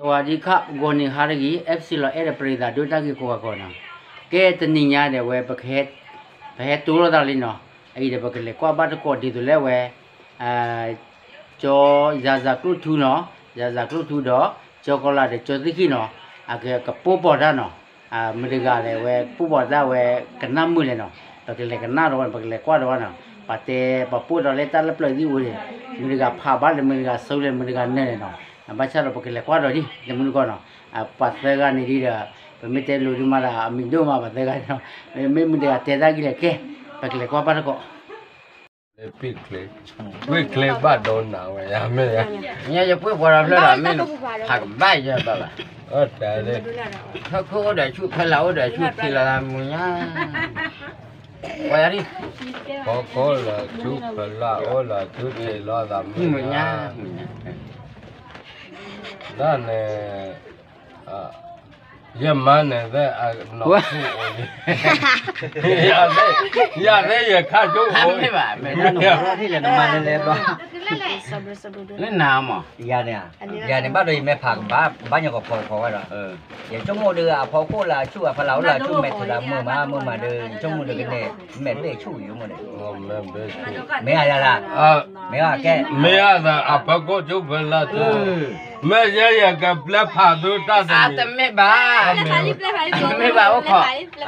ပှၤဒံခး ဂီၤနံၤဟါတဂ့ၤ F C လီၤအဲၣ်ဒီးပရ့သးဒိၣ်တၢ်ဂ့ၢ်ကိးဂၤကိးနီၤ, ကဲတနံၤညါဒီးဝဲ ပဟဲတိၢ်လိာ်သးလံနီၤ, အအံၤဒီးပကလဲၤကွၢ်ဘၣ်တကိး ဒ်သိးလၢဝဲ ကၠီ ယၤစၤကျိၣ်ထူနီၤ, ယၤစၤကျိၣ်ထူဒီး ကၠီကီလးဒီးကၠီသ့ၣ်ဃံနီၤ, အကပိၢ်ပိာ်တၢ်နီၤ, မုၢ်တဂၤလဲၤဝဲ ပိၢ်ပိာ်တၢ်ဝဲ ကနၣ်မုာ်လဲၣ်နီၤ, ပကလဲၤကနၣ်ဒီးဝဲ ပကလဲၤကွၢ်ဒီးဝဲနီၤ, ပတဲပှၤပိၢ်ဒီးလၢတၢ်လၢပျၢၤသံၣ်အိၣ်န့ၣ်, မုၢ်တဂၤဖးဘၣ်လဲၣ် မုၢ်တဂၤစိလဲၣ် မုၢ်တဂၤနၢၤလဲၣ်နီၤ, ဘၣ်ဆၣ်ဒီးပကလဲၤကွၢ်ဒီးဒ် တမုၢ်တကိးနီၤ, ပှၤသၢဂၤန့ၣ်ဒ်ဒီး ပမ့ၢ်တဲလိၤဒုးမးဒီး အမံၤဒိၣ်မးပှၤသၢဂၤန့ၣ်နီၤ, မ့မ့ၢ်မုၢ်တဂၤတဲတၢ်ဂ့ၢ်လဲၣ်ကဲ, ပကလဲၤကွၢ်ဘၣ်တကိး ဝ့ၢ်ချ့ဘၣ်ဒိနၤဝဲယမ့ၢ်, ညါယပှ့ၤပှၤဒီးဖျၢၣ်ဒီးမ့ၢ်, ဖးကဘၣ်ယဲဘၣ်ဘၣ်, အတၢ်လၢ, ဖဲခိၣ်အိၣ်ဒီးဆူၣ် ဖဲလၢအိၣ်ဒီးဆူၣ်ထံလီၤသးမုၢ်ညါ, ပှၤယၤဒ်, ဖီခိၣ်လီၤဆူၣ် ဖဲလၢအိၣ်လီၤဆူၣ်ထံလီၤသးမုၢ်ညါ, ဒ်န့ၣ် ယမါန့ၣ်သ့ၣ်အနီၢ်ဆူၣ်အိၣ်လံ, ယၤသ့ၣ်ယခါဆူၣ်အိၣ်, မ့ၢ်ဘၣ်မ့ၢ်နမါလဲၤလဲၤဘၣ်, လၢနၤမး, ယၤန့ၣ်, ယၤန့ၣ်ဘၣ်ဒီးယမဲာ်ဖးကဘၣ် ဘၣ်ညီကဖီကဖီဝဲဒီး, ယဆိကမိၣ်ဒီးအဖီခိၣ်လၢအဆူၣ်အဖီလာ်အိၣ်လၢအဆူၣ် မဲာ်ထူလၢမုာ်မးမုာ်မးဒီး ယဆိကမိၣ်ဒီးကန့ၣ်, မဲာ်ဘ့ၣ်ဆူၣ်ယဆိကမိၣ်န့ၣ်, မ့ၢ်ယၤသး, မ့ၢ်ယၤသးအဖီခိၣ်ဆူၣ်ဖဲလၢဆူၣ်, မ့ၢ်ယဲယကပျဲဖးသုတၢ်တမံၤ, တမ့ၢ်ဘၣ်, တမ့ၢ်ဘၣ်အိၣ်ခိး,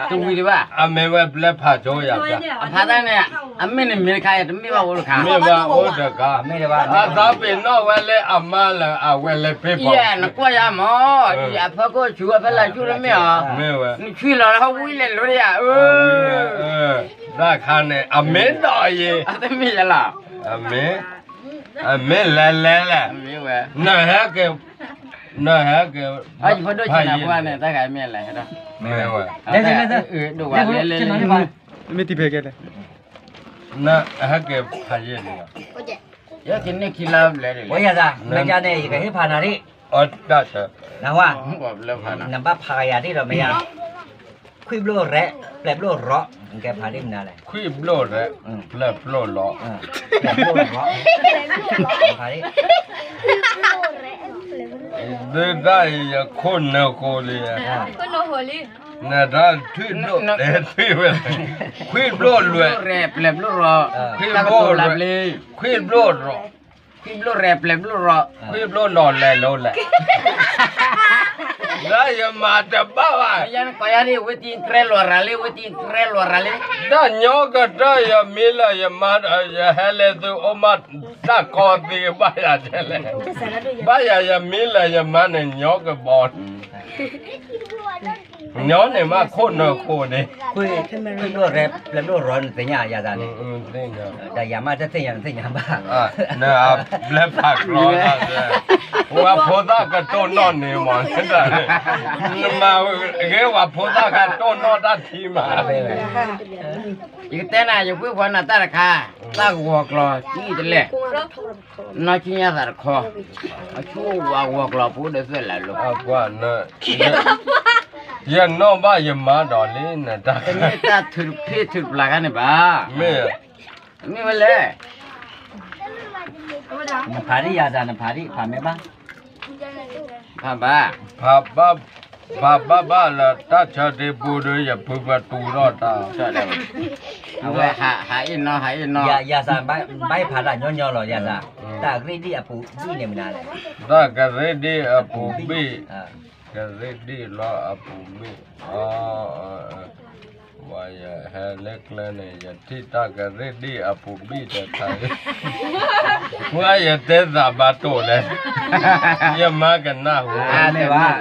တဝံၤဒံးဘၣ်, အမ့ၢ်ဝဲပျဲဖးဆိယၤ, အဖးတၢ်န့ၣ်, အမ့ၢ်န့ၣ်မ့ၢ်တခါယတမ့ၢ်ဘၣ်အိၣ်တခါ, မ့ၢ်ဘၣ်အိၣ်တခါ, အသးပ့ၤနီၣ်ဝဲလၢအမါလၢအဝဲလဲၤပ့ၤဖီ, နကွၢ်ယၤမး, အဖီခိၣ်ဆူၣ်အဖီလာ်ဆူၣ်တမ့ၢ်အီၤ, နဆံလီၤလၢဟီၣ်ဝံလဲၤလိၤဒံးယၤ, တၢ်ခါန့ၣ် အမ့ၢ်ဒီးယဲ, တမ့ၢ်ယၤလီၤ, အမ့ၢ်, အမ့ၢ်လဲၤလဲၤလဲၣ်, နဟဲက့ၤ, နဟဲက့ၤ, ဖးယံာ်န့ၣ်, မ့ၢ်ဝဲ, မ့ၢ်တံၤဖဲကဲလဲၣ်, နဟဲက့ၤဖးယံာ်န့ၣ်, ယဲက့ၤန့ၢ်ခံလါဘျဲၣ်ဒ်လဲၣ်, ယဲယၤန့ၣ် ယကဟ့ၣ်ဖးနၤဒ်, နဝဲ, နဘၣ်ဖးကယၤဒ်ဒီးမ့ၢ်ယၤ, ခွံဘျိၣ်ရဲၣ် ပျဲၢ်ဘျိၣ်ရီး, နကဲဖးဒ်မနုၤလဲၣ်, ခွံဘျိၣ်ရဲၣ် ပျဲၢ်ဘျိၣ်ရီး, ဖးဒ် သုတၢ်အံၤယခိၣ်နၢဃိလံ, နတၢ်ထွံၣ်ဒိၣ်တဲထွံၣ်ဝဲ, ခွံဘျိၣ်လွဲၢ်, ပျဲၢ်ဘျိၣ်ရီး, ခွံဘျိၣ်, ခွံဘျိၣ်ရီး, ခွံဘျိၣ်ရဲၣ် ပျဲၢ်ဘျိၣ်ရီး, ခွံဘျိၣ်လီၤလဲၤလိၤလဲၣ်, လၢယမၤတဘၣ်ဘၣ်, ယကိးယၤဒ် ဝဲတံၤတြဲလီၤရၤလံ ဝဲတံၤတြဲလီၤရၤလံ, တၢ်ညီကတၢၢ်ယမံလၢယမါဒီး ယဟဲလၢသုအိၣ်မး တၢ်ကီသံဘၣ်ယၤဒ်လဲၣ်, ဘၣ်ယၤယမံလၢယမါန့ၣ် ညီကဘီ ညီန့ၣ်မးခိၣ်နၢဃိန့ၣ်, ခွံဘျိၣ်ရဲၣ် ပျဲၢ်ဘျိၣ်ရီး နသ့ၣ်ညါယၤသးန့ၣ်, ဒီးယၤမးတသ့ၣ်ညါနသ့ၣ်ညါဘၣ်, နဘျဲဖးကျီ, ဝဲဖိသၣ်ကတိၢ်နီၣ်န့ၣ်မး, နမၤဂ့ၤဝဲဖိသၣ်ကတိၢ်နီၣ် တၢ်ထံမး ယကတဲနၤ ယဝံၣ်ဝီနၤတၢ်တခါ, တၢ်ဂီၤကျီၤတံၢ်တလဲၣ်, နီၢ်ဆံညါသးတခီ, အဆိဝဲဂီၤကျီၤဖိဒီးသွဲၣ်လးလိၤ, ယနီၣ်ဘၣ်ယမါဒီးလံနတၢ်, တမ့ၢ်တၢ်ထုးတဖ့ၣ်ထုးတပျၢ်ခါန့ၣ်ဘၣ်, မ့ၢ်, မ့ၢ်ဝဲလဲၣ်, နဖးဒံးယၤတၢ် နဖးဒံး ဖးမ့ၢ်ဘၣ်, ဖးဘၣ်, ဖးဘၣ်ဘၣ်လၢတၢ်ဆၢဒ့ပူဒီး ယဖုပတူၢ်ထီၣ်တၢ်, အဝဲဟးအ့ၣ်နီၤ ဟးအ့ၣ်နီၤ, ယၤစၢ် ဘၣ်ဖးတၢ်ညီညီလီၤ ယၤစၢ်, တၢ်ကရ့ၣ်ဒံၣ်အပူၤဘံၣ်န့ၣ်မနုၤလဲၣ်, တၢ်ကရ့ၣ်ဒံၣ်အပူၤဘံၣ်, ကရ့ၣ်ဒံၣ်လီၤအပူၤဘံၣ်, ပှၤယဟဲလၢကျဲန့ၣ် ယထံၣ်တၢ်ကရ့ၣ်ဒံၣ်အပူၤဘံၣ်တခါ, ပှၤယတဲသးဘၣ်တိၢ်လဲၣ်, ယမါကနၢ်ဟူ, မ့ၢ်ဝဲ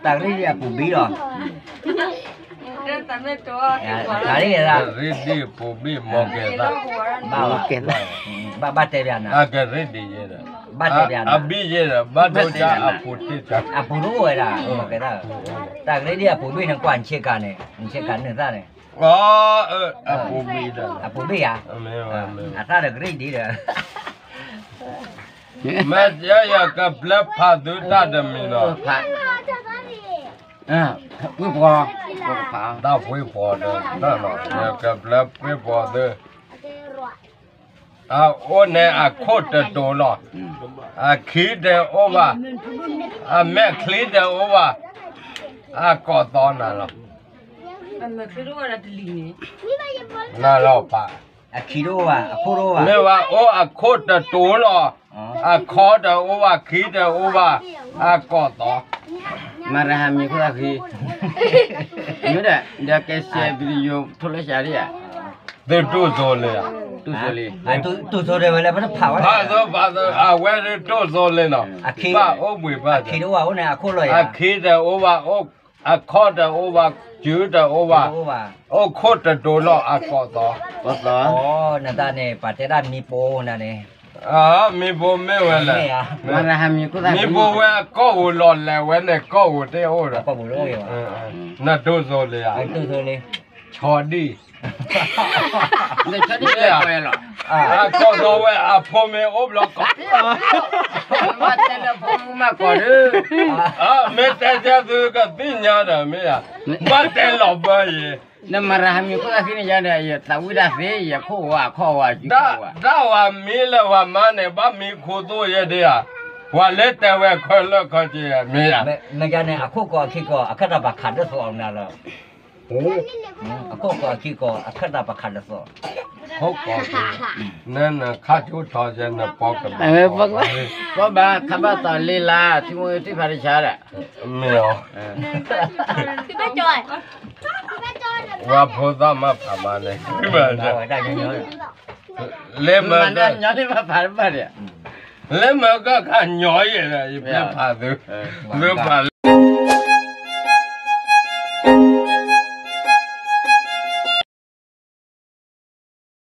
တၢ်ကရ့ၣ်ဒံၣ်အပူၤဘံၣ်လီၤ, ကရ့ၣ်ဒံၣ်အပူၤဘံၣ် မ့ၢ်ကဲသး, ဘၣ်တဲပျးနၤ, ကရ့ၣ်ဒံၣ်ယဲဒီး, ဘၣ်တဲပျးနၤ, အဘံၣ်ယဲဒီး ဘၣ်ဒိတၢ်အပူၤတ့ၢ်, အပူၤတအိၣ်ဝဲဒၣ်, မ့ၢ်ကဲသး, တၢ်ကရ့ၣ်ဒံၣ်အပူၤဘံၣ်န့ၣ် ကွၢ်နဆ့ကၤန့ၣ် နဆ့ကၤနုာ်သၣ်န့ၣ်, အပူၤဘံၣ်ဧါ, အသၣ်ဒီးကရ့ၣ်ဒံၣ်ဒီး, မ့ၢ်ယကပျဲဖးသုတၢ်တမံၤလီၤ, ဝံၣ်ပှီၤ, တၢ်ဝံၣ်ပှီၤဒီး, ယကပျဲဝံၣ်ပှီၤသု အအိၣ်န့ၣ်အခိၣ်တတိၤလီၤ. အခံတအိၣ်ဘၣ်, အမဲာ်ချံတအိၣ်ဘၣ်, အကိးသီနၤလီၤ. နၤလီၤပာ်, အခံတအိၣ်ဘၣ်, အခိၣ်တအိၣ်ဘၣ်, မ့ၢ်ဝဲအိၣ်အခိၣ်တတိၤလီၤ. အခီတအိၣ်ဘၣ်, ခံတအိၣ်ဘၣ်, အကိးသီ, မၤရဟးမံၤခိၣ်သၣ်ခံ, မ့ၢ်ဒီး ဒီးကဲစဲး video ထိၣ်လၢစးဒံးဧါ, သုတိၢ်စိလ့ဧါ, တိၢ်စိလ့, တိၢ်စိဒ်ဝဲလၢပတဖးဝဲ, ဖးသီဖးသီ အဝဲဒၣ်တိၢ်စိလ့နီၤ, ဘၣ်အိၣ်ဘှံးဘၣ်, အခံတအိၣ်ဘၣ်, အိၣ်န့ၣ်အခိၣ်လီၤဧါ, အခီတအိၣ်ဘၣ်, စုတအိၣ်ဘၣ်, အိၣ်ခိၣ်တတိၤလီၤ အကိးသီ, ကိးသီ, နတၢ်န့ၣ် ပှၤတဲဒၣ်မံၤပိနၤန့ၣ်, မံၤပိမ့ၢ်ဝဲလဲၣ်, မံၤပိဝဲအကီၢ်ဧိၤလီၤလဲၤဝဲန့ၣ် ကီၢ်ဧိၤတအိၣ်ဒီး, နတိၢ်စိလ့ဧါ, ဆိဒံၣ် အကိးသီဝဲအဖိမ့ၢ်အိၣ်ဘျီကိး, မ့ၢ်တဲတဲသုကသ့ၣ်ညါဒီးမ့ၢ်ဧါ, ဘၣ်တဲလီၤဘၢယဲ, နမၤရဟးမံၤခိၣ်သၣ်ခံန့ၣ်ယါဒီး ယသးဝံၣ်တၢ်သ့ ယခိၣ်ဝါအခီၣ်ဝါ, တၢ်ဝဲမံလၢပှၤမါန့ၣ် ဘၣ်မံခိၣ်သိၣ်ယဲဒၣ်ဧါ, ပှၤလၢတဲဝဲခီလၢခီက့မ့ၢ်ဧါ, မ့ၢ်ယါန့ၣ် အခိၣ်ကိးအခံကိး အခၢၣ်သးပှၤခးဒၢသီအီၤနၤလီၤ. အခိၣ်ကိးအခံကိး အခၢၣ်သးပှၤခးဒၢသီ, ခိၣ်ကိး, နနခါကၠိထီၣ်ယဲနပီကဘၣ်, ပီဘၣ်ခါဘၣ်သီလ့လါ ထံမိၢ်သ့ၣ်ဖးတဆါဒီး, မ့ၢ်အီၤ, ဝဲဖိသၣ်မၤဖးမးန့ၣ်, လၢမၤ, လၢမၤကခါညီယဲၢ်ဒီး ယဖဲဖးသု, သုဖးလၢ